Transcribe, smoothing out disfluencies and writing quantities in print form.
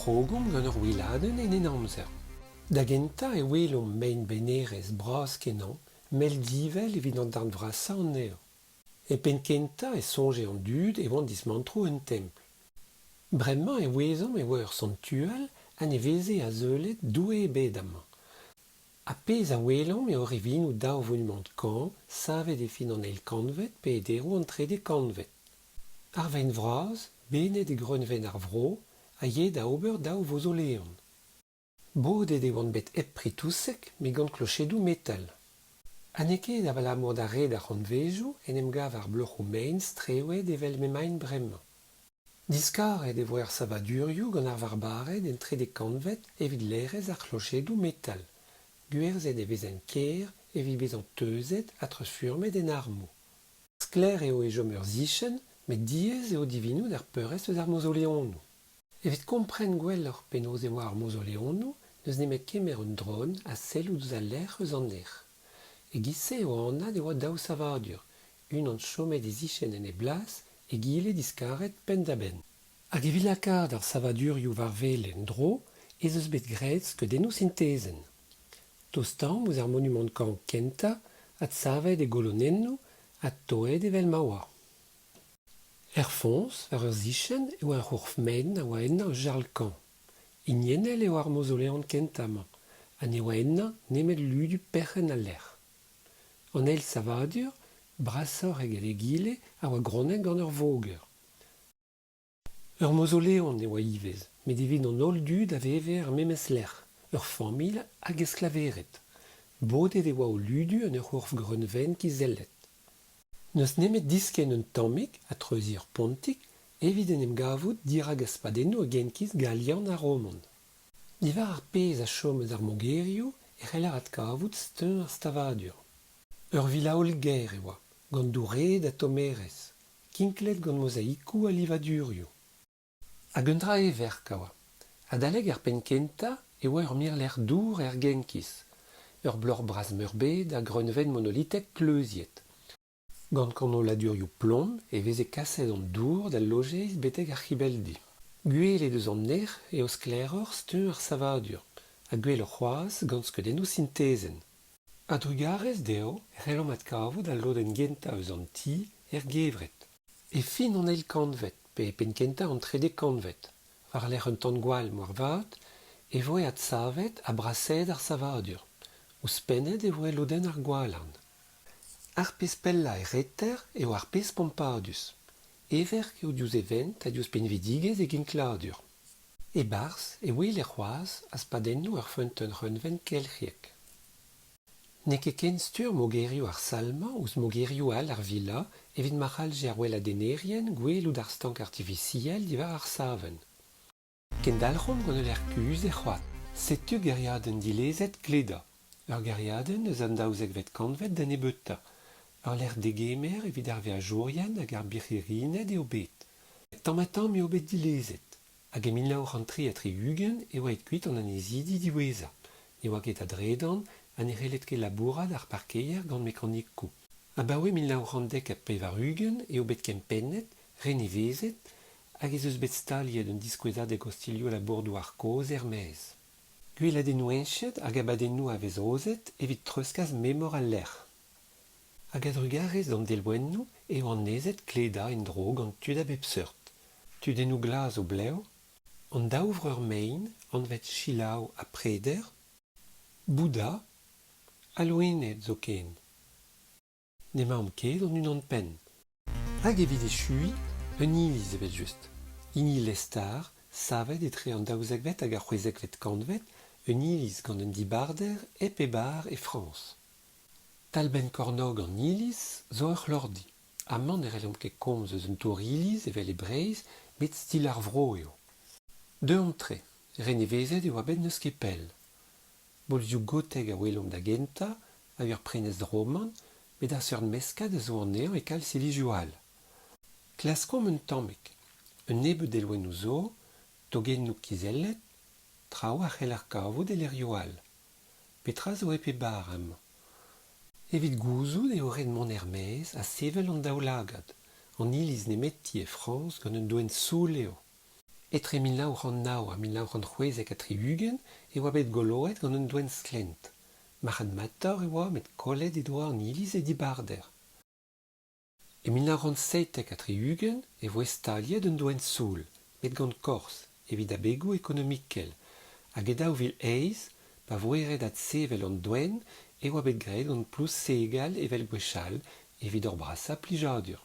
Krogomp gant ur weladenn en Henamzer. Da gentañ e welomp mein-benerezh bras-kenañ, mell-divell evit an darn vrasañ anezho. E penn-kentañ e soñje an dud e oant dismantroù un templ. Bremañ e ouezomp e oa ur santual ha ne veze azeulet doue ebet amañ. Ar pezh a welomp eo rivinoù daou vonumant kañv savet e fin an eil kantved pe e deroù an trede kantved. Ar vein vras, benet e greunvaen ar vro, a yae da ober daou vozoleon. Bodet e oant bet hep pri-touseg met gant klochedoù metal. Ha n'eo ket abalamour da red ar c'hantvejoù en em gav ar bloc'hoù mein strewet evel m'emaint bremañ. Diskaret e voe ar savadurioù gant ar Varbared en trede kantved evit laerezh ar c'hlochedoù metal. Gwerzhet e vezent ker evit bezañ teuzet ha treuzfurmet en armoù. Sklaer eo e chom ur sichenn met diaes eo divinout ar peurrest eus ar mozoleonoù. Evit kompren gwelloc'h penaos e oa ar mozoleonoù n'eus nemet kemer un dron ha sellout ouzh al lec'h eus an nec'h. E-giz-se eo anat e oa daou savadur, unan chomet e sichenn en e blas, egile diskaret penn-da-benn. Hag evit lakaat ar savadurioù war wel en-dro ez eus bet graet skeudennoù sintezenn. Tostaomp ouzh ar monumant-kañv kentañ, adsavet e golonennoù ha toet evel ma oa. Er foñs, war ur sichenn, e oa ur c'horf-maen a oa ennañ ur jarl-kañv. Hiniennel eo ar mozoleon kentañ-mañ ha ne oa ennañ nemet ludu perc'henn al lec'h. An eil savadur, brasoc'h eget egile, a oa gronnet gant ur voger. Ur mozoleon e oa ivez, met evit an holl dud a veve er memes lec'h, ur familh hag esklavered. Bodet e oa o ludu en ur c'horf greunvaen kizellet. N'eus nemet diskenn un tammig ha treuziñ ur pontig evit en em gavout dirak aspadennoù a genkiz galian-ha-roman. Diwar ar pezh a chom eus ar mogerioù e c'heller adkavout steuñv ar stavadur. Ur villa hollgaer e oa, gant dour-red ha tommerezh, kinklet gant mozaikoù ha livadurioù. Hag un dra heverk a oa. Adalek ar penn-kentañ e oa ur mirlec'h dour er Genkiz, ur bloc'h bras-meurbet a greunvaen monolitek kleuziet. Gant kanoladurioù plom e veze kaset an dour d'al lojeiz betek ar c'hibelldi. Gwelet eus an nec'h eo sklaeroc'h steuñv ar savadur, ha gwelloc'h c'hoazh gant skeudennoù sintezenn. A-drugarez dezho e c'hellomp adkavout al lodenn gentañ eus an ti er gevred. E fin an eil kantved pe e penn-kentañ an trede kantved, war-lerc'h un tan-gwall moarvat, e voe adsavet ha brasaet ar savadur. Ouzhpennet e voe lodenn ar gwalarn. Ar pezh pellañ er reter eo ar pezh pompadus. Heverk eo diouzh e vent ha diouzh pinvidigezh e ginkladur. E-barzh e weler c'hoazh aspadennoù ur feunteun c'hreunvaen kelc'hiek. N'eo ket kenstur mogerioù ar sal-mañ ouzh mogerioù all ar villa evit ma c'hallje ar weladennerien gwelout ar stank artifisiel diwar ar savenn. Kendalc'homp gant ul lec'h kuzh er c'hoad. Setu gêriadenn dilezet Kleda, ur gêriadenn eus an daouzekvet kantved da nebeutañ. Ur lec'h degemer evit ar veajourien hag ar birc'hirined eo bet. Tamm-ha-tamm eo bet dilezet. Hag e 1963 e oa aet kuit an annezidi diwezhañ. Ne oa ket a dredan ha ne c'helled ket labourat ar parkeier gant mekanikoù. Abaoe 1990 eo bet kempennet, renevezet hag ez eus bet staliet un diskouezadeg ostilhoù labour-douar kozh er-maez. Gweladennoù heñchet hag abadennoù a vez aozet evit treuzkas memor al lec'h. Hag a-drugarez d'an delwennoù eo annezet Kleda en-dro gant tud a bep seurt. Tudennoù glas o blev, an daou vreur mein anvet Selaou ha Preder, Bouda ha loened zoken. N'emaomp ket hon-unan-penn. Hag evit echuiñ, un iliz evel-just. Hini Lestar, savet etre an daouzekvet hag ar c'hwezekvet kantved, un iliz gant un dibarder hep e bar e Frañs. Talbenn kornôg an iliz zo ur c'hloc'hdi. Amañ ne c'hellomp ket komz eus un tour-iliz evel e Breizh met stil ar vro eo. Deomp-tre, renevezet e oa bet n'eus ket pell. Bolzioù gotek a welomp da gentañ hag ur prenestr roman met ar seurt meskad a zo anezhañ e kalz ilizioù all. Klaskomp un tammig. Un nebeud delwennoù zo, togennoù kizellet, traoù a c'heller kavout e lec'hioù all. Petra zo hep e bar amañ ? Evit gouzout eo ret mont er-maez ha sevel an daoulagad. An iliz nemeti e Frañs gant un doenn soul eo. Etre 1909 ha 1976 e oa bet goloet gant un doenn sklent. Marc'hadmatoc'h e oa met kollet he doa an iliz he dibarder. E 1977 e voe staliet un doenn soul, met gant korz, evit abegoù ekonomikel, hag e 2008, pa voe ret adsevel an doenn, e oa bet graet gant plouz segal evel gwechall, evit hor brasañ plijadur.